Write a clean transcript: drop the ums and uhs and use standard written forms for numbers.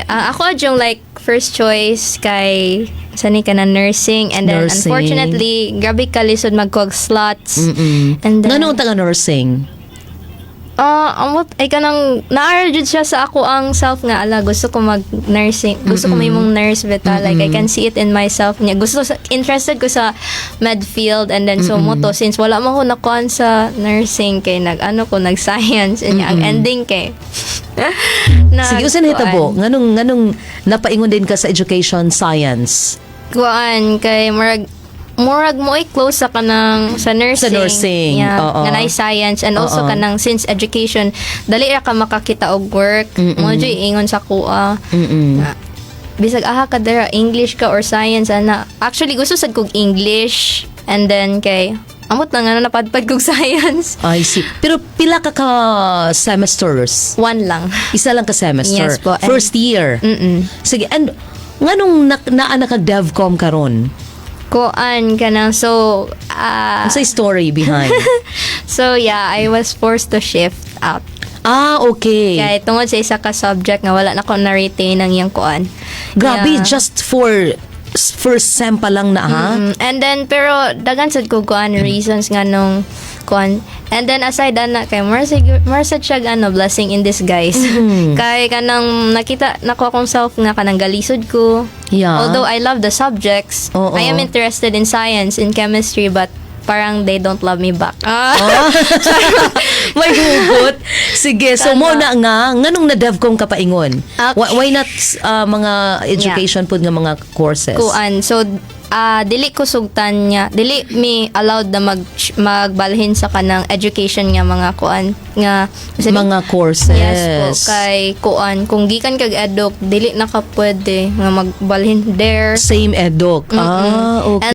Ako yung like first choice kay sani ka na nursing and then Nursing. Unfortunately, grabe kalisod magkuhag slots. And then Nganong taga nursing? Ah, amot ay kanang naa ra jud siya sa ako ang self nga ala, gusto ko mag nursing. Gusto ko mahimong nurse bitaw, like I can see it in myself niya. Gusto sa, interested ko sa med field and then so mao to, since wala man ko nakuan sa nursing kay nag ano ko, nag science and ang ending kay Sige, usa na hitabo? Nganong napaingon din ka sa education science? Kuan kay murag mo ay close sa kanang sa nursing. Sa nursing, Yeah, oo. nga naay science and also Oo. Kanang since education, dali ra ka makakita og work. Mao jud ingon sa kuha. Nga, bisag aha ka dira, English ka or science ana. Actually, gusto sad kog English and then kay amot lang ano, napadpad kog science. I see. Pero pila ka semesters? One lang. Isa lang ka semester. Yes po. First year. Sige, and nganong naa na kag DevCom karon? Kuan kanang so ah, Unsay story behind? So yeah, I was forced to shift out. Ah, okay. Kaya tungod sa isa ka subject nga wala na ko na-retain ang iyang kuan. Grabe, just for first sem pa lang na ha? And then pero daghan sad ko kuan reasons nga nung kuan. And then aside ana kay more sad siya ano, blessing in disguise. Kay kanang nakita nako akong self nga kanang galisod ko. Although I love the subjects, Oo. I am interested in science, in chemistry, but parang they don't love me back. Ah. May hugot. Sige, so mao na nga, nganong na DevCom ka paingon? Why not mga education pud nga mga courses? Kuan, so dili ko sugtan niya, dili mi allowed na magbalhin sa kanang education nga mga kuan nga Mga courses. Yes po, kay kuan, kung gikan kag eduk, dili na ka pwede nga magbalhin there. Same eduk. Ah, okay. And